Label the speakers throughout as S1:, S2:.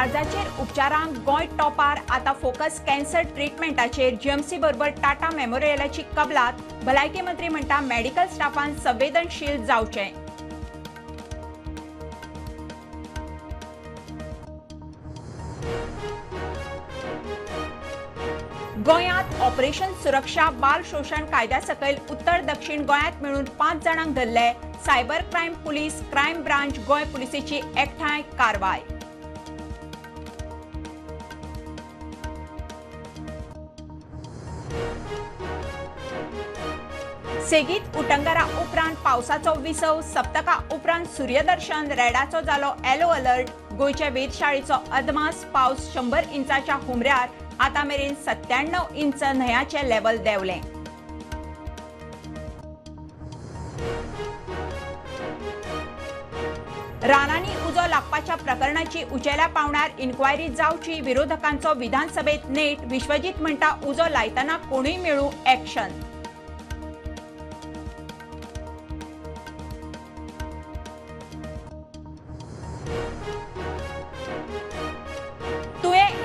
S1: काळजाचेर उपचारांक गोंय टॉपार, आतां focus cancer ट्रिटमेंटाचेर। GMC बरोबर टाटा मेमोरियलाची कबलात। भलायकी मंत्री म्हणटा मेडिकल स्टाफान संवेदनशील जावचें। गोंयांत ऑपरेशन सुरक्षा बाल शोशण कायद्या सकयल उत्तर दक्षिण गोंयांत मेळून 5 जाणांक धरले। Cyber crime police, crime branch Goa पुलिसेची एकठांय कारवाय। सेगीत उटंगारा उपरांत पावसाचो विसव, सप्तका उपरांत सूर्यदर्शन, रेडाचो जालो येलो अलर्ट। गोंयच्या वेधशाळेचो अदमास पावस 100 इंचाच्या हुमऱ्यार, आतां मेरेन 97 इंच न्हंयाचें लेवल देंवलें। रानांनी उजो लागपाच्या प्रकरणाची उचेल्या पावणार इन्क्वायरी जावची, विरोधकांचो विधानसभेत नेट। विश्वजीत म्हणटा उजो लायतना कोणूय मेळूं एक्शन।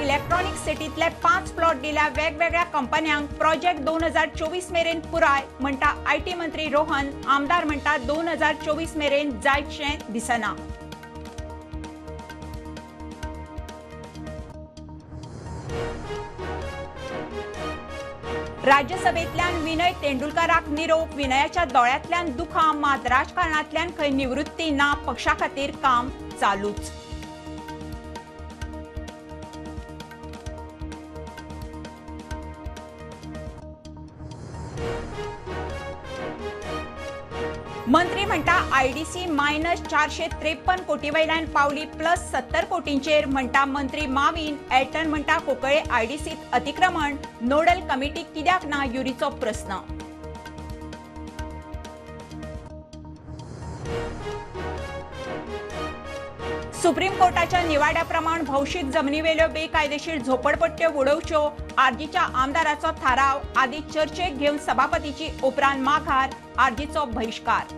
S1: इलेक्ट्रॉनिक सिटीतले 5 प्लॉट दिल्या वेगवेगळ्या कंपन्यांक, प्रोजेक्ट 2024 मेरेन पुराय म्हणटा IT मंत्री रोहन। आमदार म्हणटा 2024 मेरेन जायतशें दिसना। राज्यसभेंतल्यान विनय तेंडुलकाराक निरोप। विनयाच्या दोळ्यांतल्यान दुखां, मात राजकारणांतल्यान खंय निवृत्ती ना, पक्षा खातीर काम चालूच। मंत्री म्हणटा आयडीसी मायनस 453 कोटी वयल्यान पावली प्लस 70 कोटींचेर, म्हणटा मंत्री माविन। एल्टन म्हणटा कोकळे आयडीसीत अतिक्रमण, नोडल कमिटी कित्याक ना, युरीचो प्रस्न। सुप्रीम कोर्टाच्या निवाड्या प्रमाण भौशीक जमनीवेल्यो बेकायदेशीर झोपडपट्ट्यो उडोवच्यो, आरजीच्या आमदाराचो थाराव। आदी चर्चेक घेवन सभापतीची उपरांत माघार, आरजीचो बहिश्कार।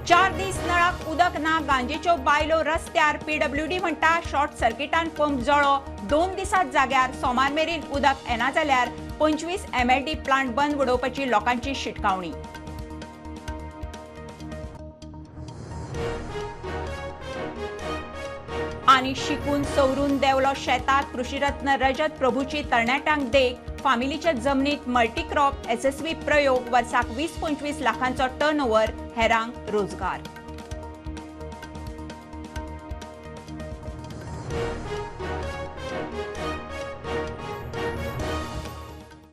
S1: चार दीस नळाक उदक ना, गांजेच्यो बायलो रस्त्यार। पीडब्ल्यूडी म्हणटा शॉर्ट सर्किटान पंप जळो, 2 दिसांत जाग्यार। सोमार मेरेन उदक येना जाल्यार 25 MLD plant बंद उडोवपाची लोकांची शिटकावणी। आनी शिकून सवरून देंवलो शेतात, कृषीरत्न रजत प्रभूची तरणाट्यांक देख। फामिलीच्या जमनीत मल्टीक्रॉप येसस्वी प्रयोग, वर्साक 20-25 लाखांचो टर्नओव्हर, हेरांक रोजगार।